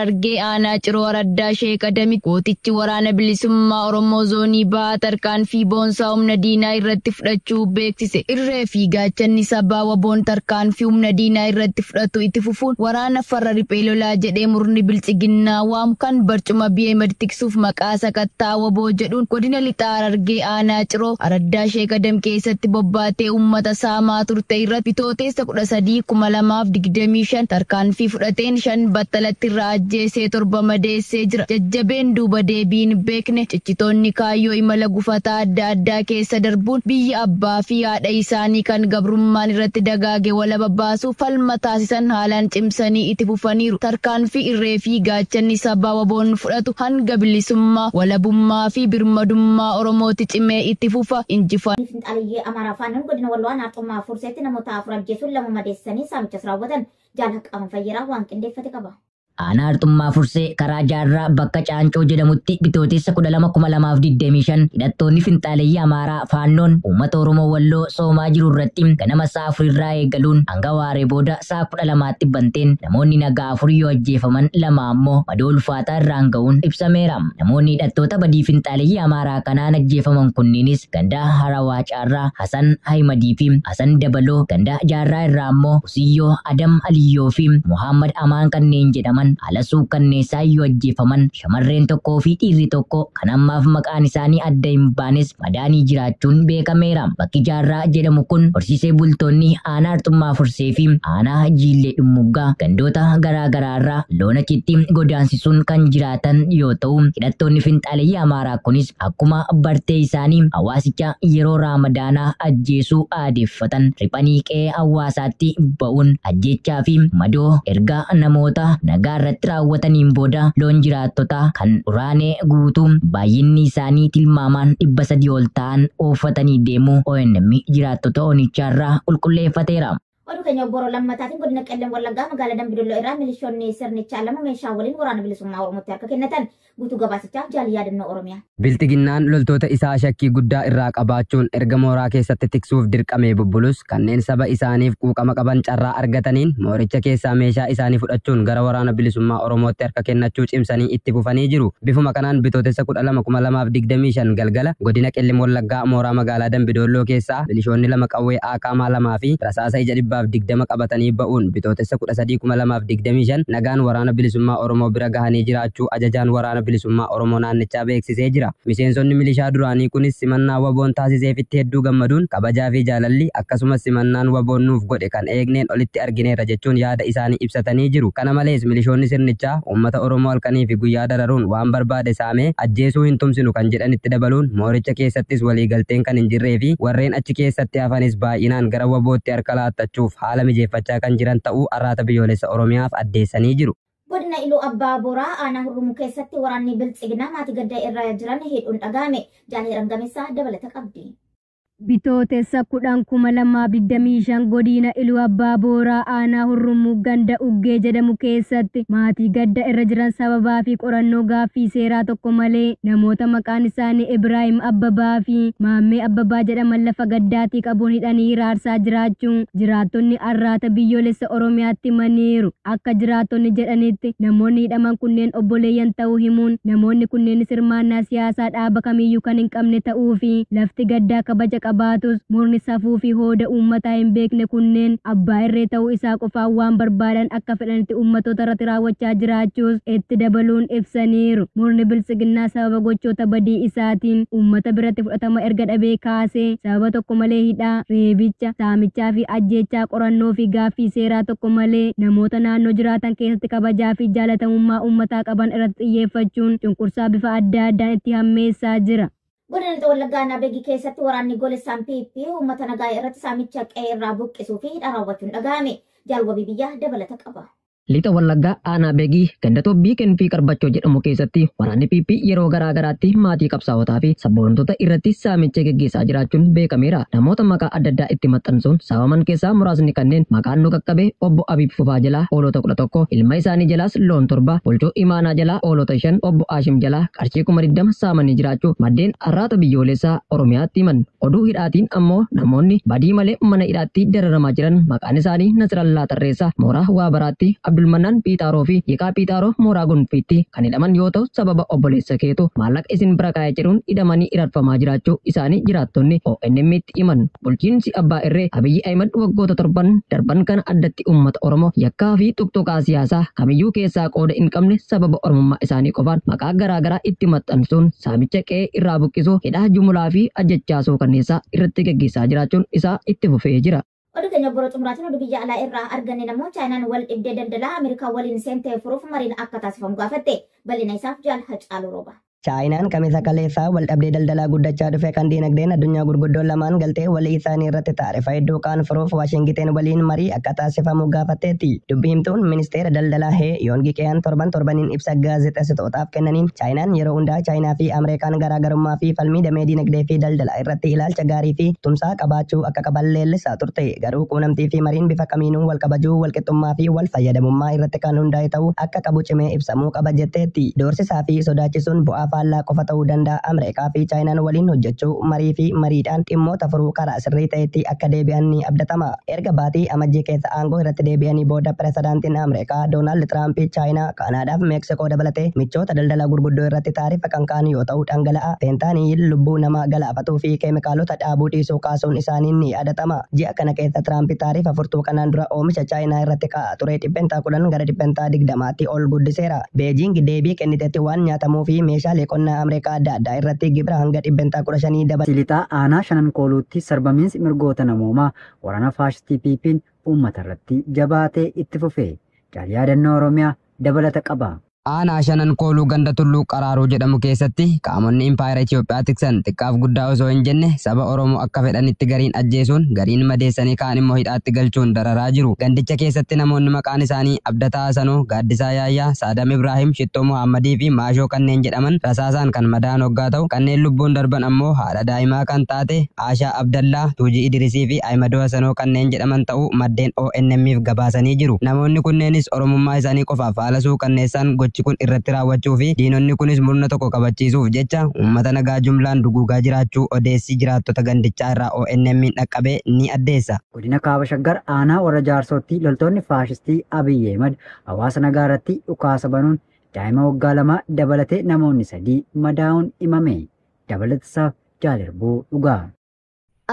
Harargee aanaa Ciroo Araddaa Sheek Adami gootichi waraana bilisummaa Oromoo zoonii bahaa tarkaanfii boonsaa humna diinaa irratti fudhachuu beeksise. Irree fi gaachanni sabaa WBOn tarkaanfii humna diinaa irratti fudhatu itti fufuun waraana farra riphee lolaa jedhee murni biltsiginnaa waamu kan barcuma BMD tiksuuf maqaa sakattaa WBO jedhuun godina lixaa Harargee aanaa Ciroo Araddaa Sheek Adam keessatti bobbaatee uummata saamaa turte irratti Bitooteessa 13, 2025 tarkaanfii fudhateen 5 battalatti irraa ajjeesee 7 madeessee jira. Jajjabeen duuba deebii hin beekne ciccitoonni kaayyoo imala gufataa adda addaa keessa darbuun biyya abbaa fi haadha isaanii kan gabrummaan irratti dagaage walaba baasuuf falma taasisan haalaan cimsanii itti fufaniiru. Tarkaanfii irree fi gaachanni sabaa WBOn fudhatu hanga bilisummaa, walabummaa fi birmadummaa Oromooti cimee itti fufa. Injifannoo. Finxaaleyyii Amaaraa Faannoon godina Walloo aanaa Arxummaa Furseetti namoota 4 ajjeesuun 2 madeessanii saamichas raawwatan. Jaal Haqqaaman Fayyeeraa waan qindeeffate qaba. Aanaa Arxummaa Fursee karaa Jaarraa bakka Caancoo jedhamutti Bitootessa 12,2025 hidhattoonni finxaaleyyii Amaaraa Faannoon uummata Oromoo Walloo soomaa jiru irratti ganama sa'a 4 irraa eegaluun hanga waaree booda sa'a 12tti banteen namoonni nagaa 4 yoo ajjeefaman 2 ammoo madoo ulfaataa irraan ga'uun ibsameera. Namoonni hidhattoota badii finxaaleyyii Amaaraa kanaan ajjeefaman kunniinis ganda Harawaa Caarraa Hasan Ahimadii fi Hasan Dabaloo, ganda Jaarraa irraa ammoo Usiyyoo Adam Aliyyoo fi Muhammad Amaan kanneen jedhaman haala suukkanneessaa yoo ajjeefaman shamarreen tokkoo fi dhiirri tokko kan ammaaf maqaan isaanii adda hin baanes madaanii jiraachuun beekameera. Bakki Jaarraa jedhamu kun horsiisee bultoonni aanaa Arxummaa Fursee fi aanaa Jiillee Dhummuggaa gandoota garaa garaa irraa loon achitti godaansisuun kan jiraatan yoo ta'u hidhattoonni finxaaleyyii Amaaraa kunis akkuma bartee isaanii hawaasicha yeroo Raamadaanaa ajjeesuu aadeeffatan riphanii qe'ee hawaasaatti ba'uun ajjeechaa fi madoo erga namoota nagaa irratti raawwataniin booda loon jiraattota kan uraanee guutuu baay'inni isaanii tilmaamaan 300 ol ta'an ooffatanii deemuu ONM jiraattota onichaarraa qulqulleeffateera. Oduu keenya obbo Lammataatiin godina Qellem Wallaggaa magaalaa Dambidolloo irraa milishoonni sirnichaa 2 meeshaa waliin waraana bilisummaa Oromootti harka kennatan. Guutuu gabaasichaa jaalli yaadannoo Oromiyaa. Bilxiginnaan loltoota isaa shakkii guddaa irraa qabaachuun erga mooraa keessatti tiksuuf dirqamee bubbulus kanneen saba isaaniif quuqama qaban carraa argataniin mooricha keessaa meeshaa isaanii fudhachuun gara waraana bilisummaa Oromootti harka kennachuu cimsanii itti fufanii jiru. Bifuma kanaan Bitootessa 12,2025 galgala godina Qellem Wallaggaa mooraa magaalaa Dambidolloo keessaa milishoonni 2 qawwee AKM 2 fi rasaasa ija 120 qabatanii ba'uun Bitootessa 13,2025 nagaan waraana bilisummaa Oromoo bira gahanii jiraachuu ajajaan waraana bilisummaa Oromoo naannichaa beeksisee jira. Miseensonni milishaa duraanii kunis simannaa WBOn taasiseefitti hedduu gammaduun kabajaa fi jaalalli akkasumas simannaan WBOn nuuf godhe kan eegneen olitti argineerra jechuun yaada isaanii ibsatanii jiru. Kana malees milishoonni sirnichaa uummata Oromoo halkanii fi guyyaa dararuun waan barbaade saamee ajjeesuu hin tumsinu kan jedhanitti dabaluun mooricha keessattis waliigalteen kan hin jirree fi warreen achi keessatti hafanis baay'inaan gara WBOtti harka laattachuuf haala mijeeffachaa kan jiran ta'uu Arraata Biyyoolessa Oromiyaaf addeessanii jiru. Godina Iluu Abbaa Booraa aanaa Hurrumuu keessatti waraanni Biltsiginaa maatii gadda irra jiran hidhuun dhaga'ame. Jaalheeran Gameessaa dabalata qabdi. Bitootessa 10,2025 godina Iluu Abbaa Booraa aanaa Hurrumuu ganda Uggee jedhamu keessatti maatii gadda irra jiran sababaa fi qorannoo gaaffii seeraa tokko malee namoota maqaan isaanii Ibraahim Abbabaa fi Maammee Abbabaa jedhaman lafa gaddaatii qabuun hidhanii hiraarsaa jiraachuun jiraattonni Arraata Biyyoolessa Oromiyaatti himaniiru. Akka jiraattonni jedhanitti namoonni hidhaman kunneen obboleeyyan ta'uu himuun namoonni kunneenis hirmaannaa siyaasaa dhaaba kamiyyuu kan hin qabne ta'uu fi lafti gaddaa kabaja qabaatus murni safuu fi hooda uummataa hin beekne kunneen abbaa irree ta'uu isaa qofaan waan barbaadan akka fedhanitti uummattoota irratti raawwachaa jiraachuus itti dabaluun ibsaniiru. Murni biltsiginnaa sababa gochoota badii isaatiin uummata biratti fudhatama erga dhabee kaasee sababa tokko malee hidhaa, reebicha, saamichaa fi ajjeechaa qorannoo fi gaaffii seeraa tokko malee namoota naannoo jiraatan keessatti kabajaa fi jaalatamummaa uummataa qaban irratti xiyyeeffachuun cunqursaa bifa adda addaan itti hammeessaa jira. Godina Lixa Wallaggaa aanaa Beegii keessatti waraanni golessaan PP uummata nagaa irratti saamicha qe'ee irraa buqqisuu fi hidhaa raawwachuun dhaga'ame. Jaalwabii biyyaa dabalata qaba. Lixa Wallaggaa aanaa Beegii ganda Tobbii Kenfii Qarbachoo jedhamu keessatti waraanni PP yeroo garaa garaatti maatii qabsaa'otaa fi sabboontota irratti saamicha geggeessaa jiraachuun beekameera. Namoota maqaa adda addaa itti maxxansuun saamaman keessaa muraasni kanneen maqaan nu qaqqabe obbo Abiib Fufaa jalaa hoolota 11, ilma isaanii jalaas loon 7, Bulchoo Imaanaa jalaa hoolota 5, obbo Aashim jalaa qarshii 20,000 saamanii jiraachuu maddeen Arraata Biyyoolessaa Oromiyaatti himan. Oduu hidhaatiin ammoo namoonni badii malee mana hidhaatti dararamaa jiran maqaan isaanii Nasirallaa Tarreessaa Mooraa Waabaraatti, Abdulmannaan Piixaaroo fi Yiqaa Piixaaroo mooraa Gonfiitti kan hidhaman yoo ta'u, sababa obboleessa keetu maallaqa isin bira kaa'ee jedhuun hidhamanii hiraarfamaa jiraachuu isaanii jiraattonni ONM'tti himan. Bulchiinsi Abbaa Irree Abiyyi Ahimad waggoota 7 darban kana addatti uummata Oromoo yakkaa fi tuqtuqaa siyaasaa kamiyyuu keessaa qooda hin qabne sababa Oromummaa isaanii qofaan maqaa garaagaraa itti maxxansuun saamicha qe'ee irraa buqqisuu, hidhaa jumlaa fi ajjechaa suukanneessaa irratti gaggeessaa jiraachuun isaa itti fufee jira. Oduu keenya boroo xumuraatiin oduu biyya alaa irraa arganne namoo Chaayinaan wal dhibdee daldalaa Ameerikaa waliin seentee furuuf mariin akka taasifamu gaafatte. Bal'ina isaaf Jaal Hacaaluu Rooba. Chaayinaan kamisa kaleessaa wal dhabdee daldalaa guddachaa dhufe kan diinagdeen addunyaa gurguddoon lamaan galtee walii isaanii irratti taarifa hedduu kaan furuuf Waashingiteen waliin marii akka taasifamu gaafatteetti. Dubbi himtuun ministeera daldalaa Hee Yoongi Qeeyaan torban torbaniin ibsa gaazexeessitootaaf kennaniin Chaayinaan yeroo hundaa Chaayinaa fi Ameerikaan garaagarummaa fi falmii damee diinagdee fi daldalaa irratti ilaalcha gaarii fi tumsaa qabaachuu akka qaban leellisaa turte. Garuu quunnamtii fi mariin bifa kamiinuu wal kabajuu, wal qixxummaa fi wal fayyadamummaa irratti kan hundaa'e ta'uu akka qabu cimee ibsamuu qaba jetteetti. Doorsisaa fi sodaachisuun bu'aa faallaa qofa ta'uu danda'a. Ameerikaa fi Chaayinaan waliin hojjechuu, marii fi mariidhaan dhimmoota furuu karaa sirrii ta'etti akka deebi'an ni abdatama. Erga baatii Amajjii keessa aangoo irratti deebi'anii booda pirezidaantiin Ameerikaa Doonaald Tiraamp Chaayinaa, Kaanadaa fi Meeksikoo dabalatee michoota daldalaa gurguddoo irratti taarifa kan ka'an yoo ta'u, dhangala'aa feentaaniil lubbuu namaa galaafatuu fi keemikaalota dhaabuu dhiisuu kaasuun isaanii ni yaadatama. Ji'a kana keessa Tiraamp taarifa furtuu kanaan dura oomisha Chaayinaa irratti ka'aa ture 10% gara 20%tti ol guddiseera. Beejiing deebii kennitetti waan nyaatamuu fi meeshaalee qonnaa Ameerikaa adda addaa irratti gibira hanga 15% dabala. Lixaa aanaa Shanan Kooluutti sarbamiinsi mirgoota namoomaa waraana faashistii PP'n uummata irratti jabaatee itti fufe. Yaadannoo Oromiyaa dabalata qaba. Aanaa Shanan Kooluu ganda Tulluu Qaraaruu jedhamu keessatti qaamonni impaayera Itoophiyaa tiksan xiqqaaf guddaa osoo hin jenne saba Oromoo akka fedhanitti gariin ajjeesuun, gariin madeessanii kaan immoo hidhaatti galchuun dararaa jiru. Gandicha keessatti namoonni maqaan isaanii Abdataa Hasanoo, Gaaddisaa Yaayyaa, Saadam Ibraahim, Shittoo Muhammadii fi Maashoo kanneen jedhaman rasaasaan kan madaa'an hoggaa ta'u, kanneen lubbuun darban ammoo haadha daa'imaa kan taate Aashaa Abdallaa, Tuujii Idrisii fi Ahimadoo Hasanoo kanneen jedhaman ta'uu maddeen ONM'if gabaasanii jiru. Namoonni kunneenis Oromummaa isaanii qofaaf haala suukanneessaan gochi kun irratti raawwachuu fi diinonni kunis murna tokko kabachiisuuf jecha uummata nagaa jumlaan duguugaa jiraachuu odeessi jiraattota gandichaa irraa ONM'n dhaqqabee ni addeessa. Godina Kaaba Shaggar aanaa warra Jaarsootti loltoonni faashistii Abiyyi Ahimad hawaasa nagaa irratti dhukaasa banuun daa'ima waggaa 2 dabalatee namoonni 3 madaa'uun himame. Dabalatasaaf Jaalirbuu Dhugaa.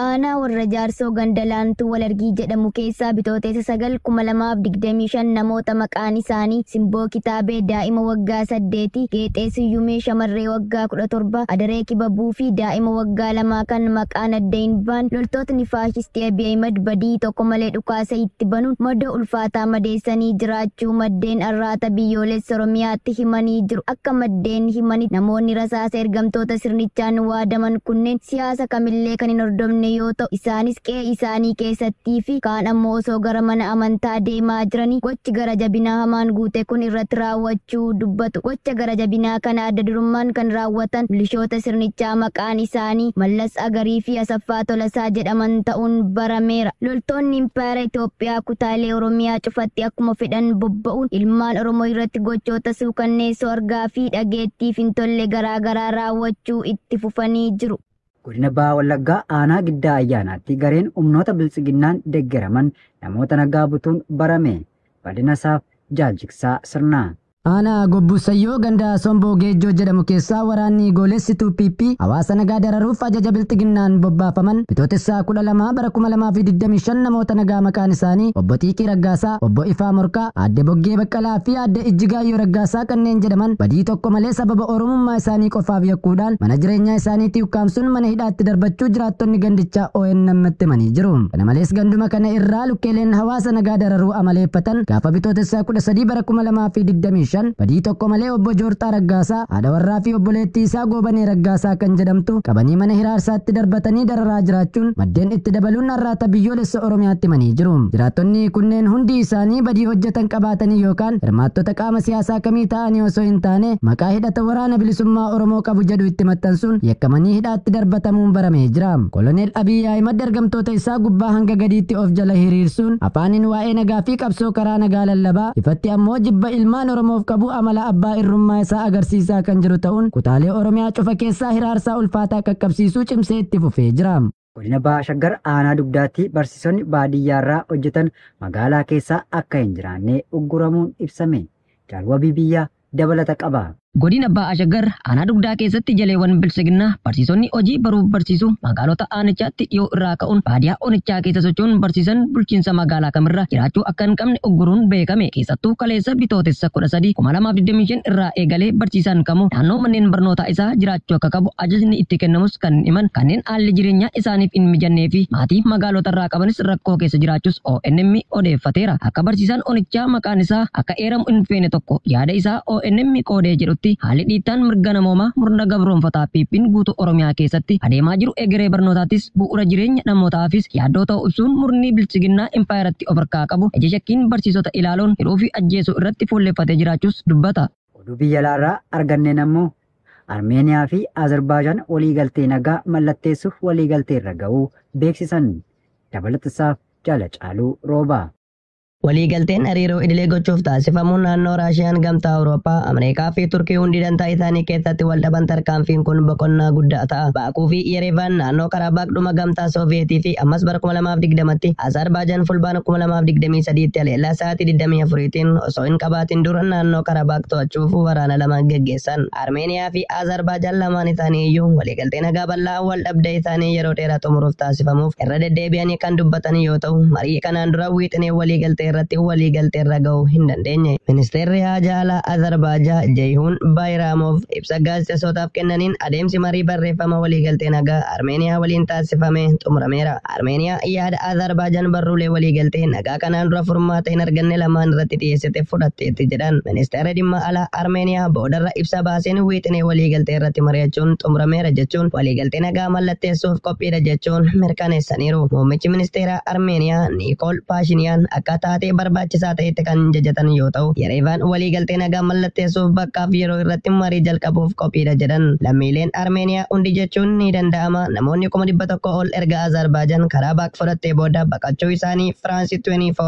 Aanaa warra Jaarsoo ganda Laantuu Walargii jedhamu keessaa Bitootessa 9, 2025 namoota maqaan isaanii Simboo Kitaabee daa'ima waggaa 8, Geexee Siyyumee shamarree waggaa 17, Adaree Kibabuu fi daa'ima waggaa 2 kan maqaan adda hin baane loltootni faashistii Abiy Ahimad badii tokko malee dhukaasa itti banuun madoo ulfaataa madeessanii jiraachuu maddeen Arraata Biyyoolessa Oromiyaatti himanii jiru. Akka maddeen himanii namoonni rasaasa ergamtoota sirnichaan waadaman kunneen siyaasa kamillee kan hin hordofne yoo ta'u, isaanis qe'ee isaanii keessattii fi kaan ammoo osoo gara mana amantaa deemaa jiranii gochi gara jabinaa hamaan guute kun irratti raawwachuu dubbatu. Gocha gara jabinaa kana adda durummaan kan raawwatan milishoota sirnichaa maqaan isaanii Mallas Agarii fi Asaffaa Tolasaa jedhaman ta'uun barameera. Loltoonni impaayera Itoophiyaa kutaalee Oromiyaa cufatti akkuma fedhan bobba'uun ilmaan Oromoo irratti gochoota suukanneessoo argaa fi dhageettiif hin tolle garaagaraa raawwachuu itti fufanii jiru. Godina Baha Wallaggaa aanaa Giddaa Ayyaanaatti gareen humnoota biltsiginnaan deeggaraman namoota nagaa butuun barame. Bal'ina isaaf Jaaljigsaa Sirnaa. Aanaa Gobbusayyoo ganda Somboo Geejjoo jedhamu keessaa waraanni goolessituu PP hawaasa nagaa dararuuf ajaja bilxiginnaan bobbaafaman Bitootessa 12 bara 2025 namoota nagaa maqaan isaanii Obbo Xiiqii Raggaasaa, Obbo Ifaa Morkaa, Aadde Boggee Baqqalaa fi Aadde Ijjigaayyoo Raggaasaa kanneen jedhaman badii tokko malee sababa Oromummaa isaanii qofaaf yakkuudhaan mana jireenyaa isaaniitti ukkaamsuun mana hidhaatti darbachuu jiraattonni gandichaa ONM'tti himanii jiru. Kana malees ganduma kana irraa lukkeeleen hawaasa nagaa dararuu amaleeffatan gaafa Bitootessa 13 bara 2025 badii tokko malee Obbo Joorxaa Raggaasaa, haadha warraa fi obboleettii isaa Goobanee Raggaasaa kan jedhamtu qabanii mana hiraarsaatti darbatanii dararaa jiraachuun maddeen itti dabaluun Arraata Biyyoolessa Oromiyaatti himanii jiru. Jiraattonni kunneen hundi isaanii badii hojjetan qabaatanii yookaan hirmaattota qaama siyaasaa kamii ta'anii osoo hin taane maqaa hidhata waraana bilisummaa Oromoo qabu jedhu itti maxxansuun yakkamanii hidhaatti darbatamuun baramee jira. Koloneel Abiy Ahimad ergamtoota isaa gubbaa hanga gadiitti of jala hiriirsuun afaaniin waa'ee nagaa fi qabsoo karaa nagaa lallabaa ifatti ammoo jibba ilmaan Oromoof qabu amala abbaa irrummaa isaa agarsiisaa kan jiru ta'uun kutaalee Oromiyaa cufa keessaa hiraarsaa ulfaataa qaqqabsiisuu cimsee itti fufee jira. Godina Baha Shaggar aanaa dugdaatti barsiisonni baadiyyaarraa hojjetan magaalaa keessa akka hin jiraanne ugguramuun ibsame. Jaalwabii biyyaa dabalata qaba. Godina Baha Shaggar aanaa dugdaa keessatti jaleewwan bilchiginaa barsiisonni hojii baruuf barsiisuu magaalota aanichaatti dhiyoo irraa ka'uun baadiyaa onichaa keessa socho'uun barsiisan bulchiinsa magaalaa kamirra jiraachuu akka hin qabne ugguruun beekame. Keessattuu kaleessa bitootessa 13/2025 irraa eegalee barsiisaan kamuu naannoo manneen barnootaa isaa jiraachuu akka qabu ajajni itti kennamus kan himan kanneen haalli jireenyaa isaaniif hin mijannee fi maatii magaalota irraa qabanis rakkoo keessa jiraachuus ONM odeeffateera. Akka barsiisaan onichaa maqaan isaa akka eeramu hin feene tokko yaada isaa ONM qoodee jedhutti haalli dhiittaan mirga namoomaa murna gabroonfataa PP'n guutuu Oromiyaa keessatti adeemaa jiru egeree barnootaattis bu'uura jireenya namootaafis yaaddoo ta'uu ibsuun murni bilchiginnaa impaayeratti of harkaa qabu ija shakkiin barsiisota ilaaluun hidhuu fi ajjeesuu irratti fuulleffatee jiraachuus dubbata. Oduu biyya alaarraa arganneen ammoo Armeeniyaa fi Azerbaajaan waliigaltee nagaa mallatteessuuf waliigaltee irra ga'uu beeksisan. Dabalatasaaf Jaala Caaluu Roobaa. Waliigalteen hariiroo idilee gochuuf taasifamuun naannoo Raashiyaan gamtaa Awurooppaa, Ameerikaa fi Turkii hundi dantaa isaanii keessatti wal dhaban tarkaanfiin kun boqonnaa guddaa ta'a. Baakuu fi Yereevaan naannoo Karabaak dhuma gamtaa Sooviyetii fi ammas bara 2020tti Azerbaajaan fulbaana 2023tti haleellaa sa'aatii 24tiin osoo hin qabaatin dura naannoo Karabaak to'achuuf waraana lama geggeessan. Armeeniyaa fi Azerbaajaan lamaan isaanii iyyuu waliigaltee nagaa bal'aa wal dhabdee isaanii yeroo dheeraa xumuruuf taasifamuuf irra deddeebi'anii kan dubbatan yoo ta'u, marii kanaan dura wiixinee waliigaltee irratti waliigaltee irra ga'uu hin dandeenye. Ministeerri Haajaa Alaa Azerbaajaan Jeeyhuun Baayiraamof ibsa gaazexeessootaaf kennaniin adeemsi marii barreeffama waliigaltee nagaa Armeeniyaa waliin taasifame xumurameera. Armeeniyaa yaada Azerbaajaan barruulee waliigaltee nagaa kanaan dura furmaata hin arganne lamaan irratti dhiyeessite fudhatteetti jedhan. Ministeerri dhimma alaa Armeeniyaa boodarra ibsa baaseen wiixinee waliigaltee irratti mari'achuun xumurameera jechuun waliigaltee nagaa mallatteessuuf qophiidha jechuun mirkaneessaniiru. Muummichi ministeera Armeeniyaa Niikool Paashiniyaan akka taatee barbaachisaa ta'etti kan jajatan yoo ta'u, Yereevaan waliigaltee nagaa mallatteessuuf bakkaaf yeroo irratti marii jalqabuuf qophiidha jedhan. Lammiileen Armeeniyaa hundi jechuun ni danda'ama namoonni 100,000 ol erga Azerbaajaan Karabaak fudhattee booda baqachuu isaanii Firaansi 24